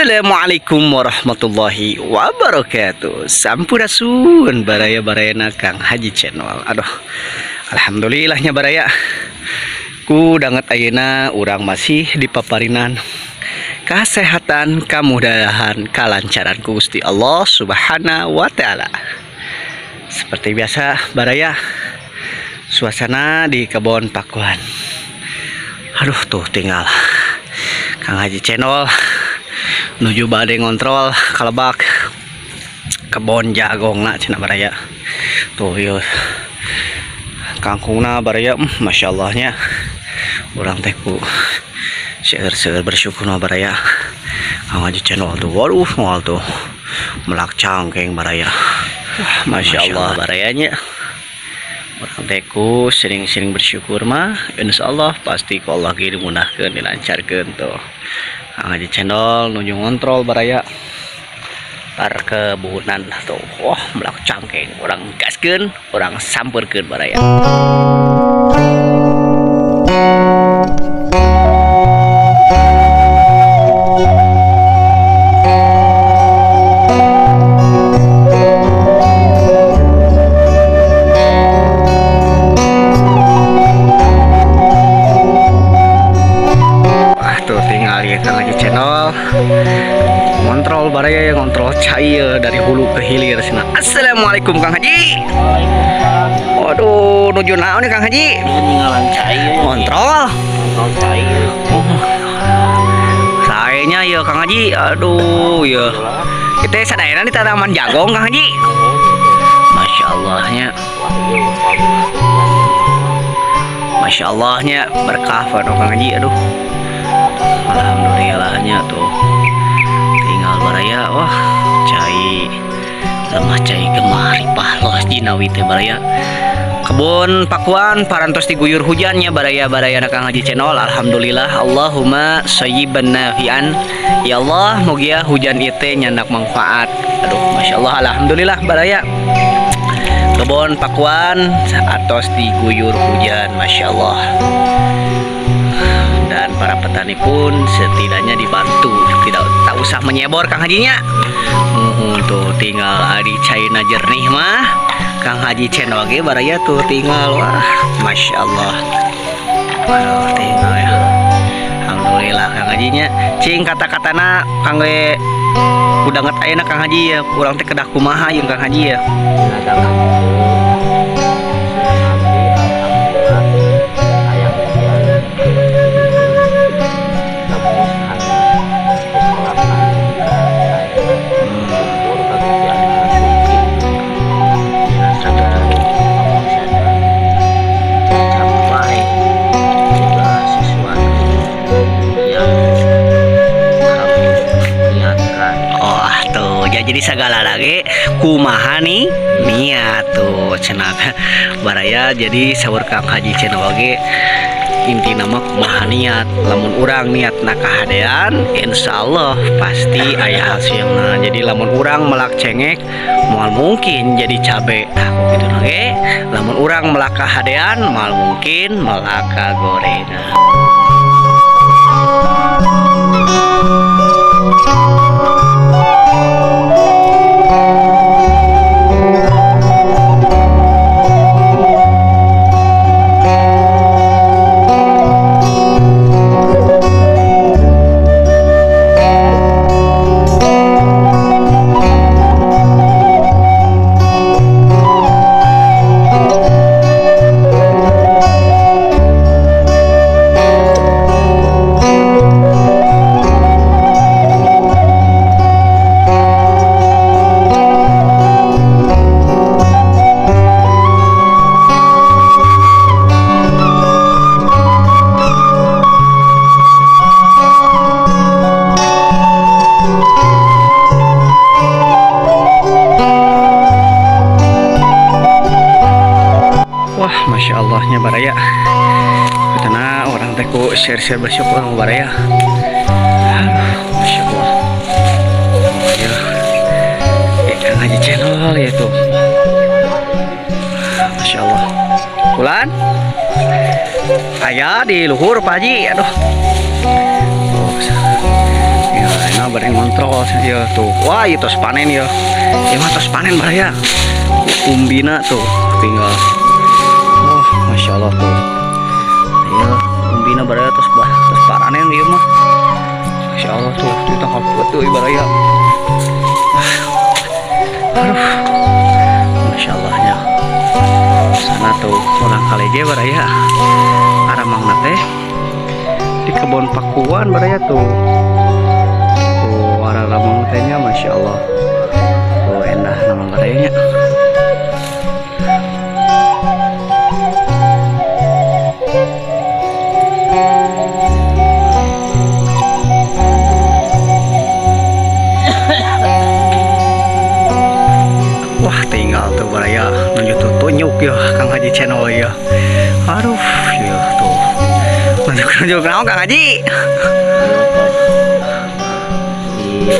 Assalamualaikum warahmatullahi wabarakatuh. Sampurasun baraya-barayana Kang Haji Channel. Aduh, alhamdulillahnya baraya. Ku danget ayeuna urang masih di paparinan kesehatan, kemudahan, kalancaran ku Gusti Allah Subhanahu wa taala. Seperti biasa baraya, suasana di kebun pakuan. Aduh, tuh tinggal Kang Haji Channel nuju bade ngontrol kalebak kebon jagongna cenah baraya. Tuh ieu kangkungna baraya, masya Allahnya. Urang teh ku seueur-seueur bersyukur na baraya. Kang Haji Channel tuh, waduh moal tuh melak cangkeng baraya. Masya Allah barayanya. Urang teh ku sering-sering bersyukur mah, insyaallah pasti ku Allah ge dimudahkeun, dilancarkeun tuh. Kang Haji Channel nuju ngontrol baraya perkebunan tuh. Wah, melak cangkeng, urang gaskeun, urang sampeurkeun baraya. Ngontrol baraya, ngontrol cair dari hulu ke hilir sana. Assalamualaikum Kang Haji. Waduh, nuju naon nih Kang Haji? Ninggalan cair. Ngontrol. Ngontrol cair. Oh. Saenya ya Kang Haji. Aduh ya. Kita sadayana di tanaman jagung Kang Haji. Masya Allahnya. Masya Allahnya berkah Kang Haji. Aduh. Alhamdulillahnya tuh. Tinggal baraya, wah cai lemah cai gemah ripah loh jinawi teh baraya. Kebun pakuan parantos diguyur hujannya baraya baraya Kang Haji Channel. Alhamdulillah, Allahumma shayyiban nafian. Ya Allah, mugia hujan ieu nyandak manfaat. Aduh, masya Allah, alhamdulillah baraya. Kebun pakuan atos diguyur hujan, masya Allah. Dan para petani pun setidaknya dibantu, tidak tak usah menyebor Kang Hajinya. Tuh tinggal adi caina jernih mah Kang Haji Channel ge baraya tuh tinggal, wah masya Allah. Aduh, tinggal ya. Alhamdulillah Kang Hajinya. Cing kata-katana kangge udanget ayeuna Kang Haji ya, urang teh kedah kumaha jeung Kang Haji ya. Jadi segala lagi kumaha nih niat tuh cenah baraya. Jadi saur Kang Haji Channel oge inti nama kumaha niat, lamun urang niat na kahadean insyaallah pasti aya hasilna. Jadi lamun urang melak cengek moal mungkin jadi cabe tah kitu ge, lamun urang melak kahadean moal mungkin melak gorengan. Masya Allahnya baraya. Karena orang teh ku share-share bersyukur sama baraya. Aduh, Masya Allah. Oh, ya. Kang Haji Channel ya tuh. Masya Allah. Bulan aya di luhur Pak Haji. Aduh. Oh, ya, Cenah bari ngontrol ya tuh. Wah, ieu tos panen ya. Ieu mah tos panen baraya. Umbina tuh tinggal. Wah, Masya Allah tuh. Iya, umbina baraya tos bah, tos paranen ieu mah. Masya Allah tuh, ditangkap tuh baraya. Aduh. Masya Allahnya. Sana tuh orang kalege baraya. Aramangna teh di kebun pakuan baraya tuh. Tuh aramang tehnya Masya Allah. Tuh endah nama barayanya. Wah, tinggal tuh baraya nuju tunyuk ya Kang Haji channel ya. Aduh, ya tuh. Nunjuk-nunjuk naon Kang Haji? Di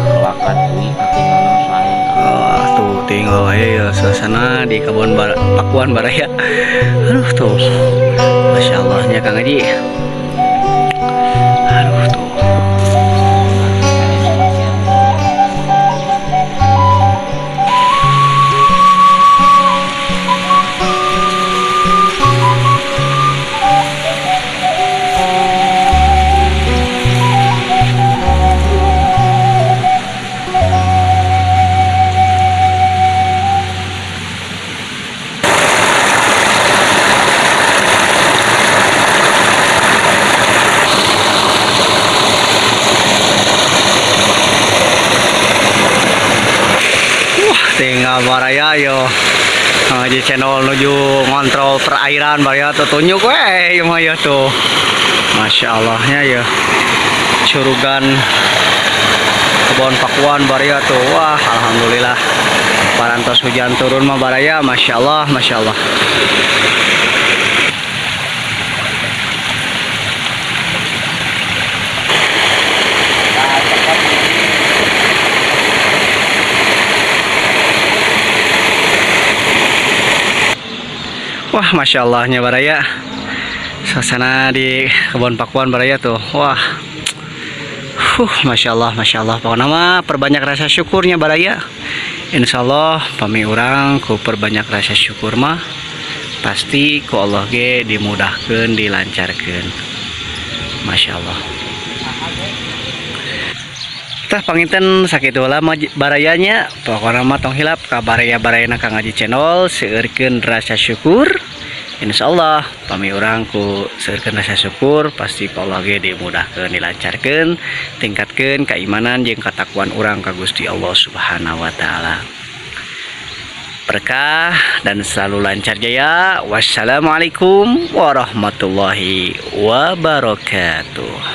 kelakan kuwi katinggalan sae. Oh, tuh tinggal ya suasana di kebun pakuan baraya. Aduh tuh. Masya Allahnya Kang Haji. Aduh tuh. Tinggal baraya yo Kang Haji channel nuju ngontrol perairan baraya tuh tunjuk weh ieu mah ya tuh. Masya Allahnya ya curugan kebon pakuan baraya tuh. Wah, alhamdulillah parantos hujan turun mah baraya. Masya Allah, Masya Allah. Wah, Masya Allahnya baraya. Suasana di kebun pakuan baraya tuh. Wah. Masya Allah, Masya Allah. Pokoknya mah perbanyak rasa syukurnya baraya. Insya Allah pami urang ku perbanyak rasa syukur mah pasti ku Allah ge dimudahkeun, dilancarkeun. Masya Allah. Tah panginten sakitu heula barayanya. Pokokna mah tong hilap ka baraya-barayana Kang Haji channel, seueurkeun rasa syukur. Insyaallah pami urang ku seueurkeun rasa syukur pasti ku Allah ge dimudahkeun, dilancarkeun, tingkatkeun keimanan jeung katakwaan urang ka Gusti Allah Subhanahu wa taala. Berkah dan selalu lancar jaya. Wassalamualaikum warahmatullahi wabarakatuh.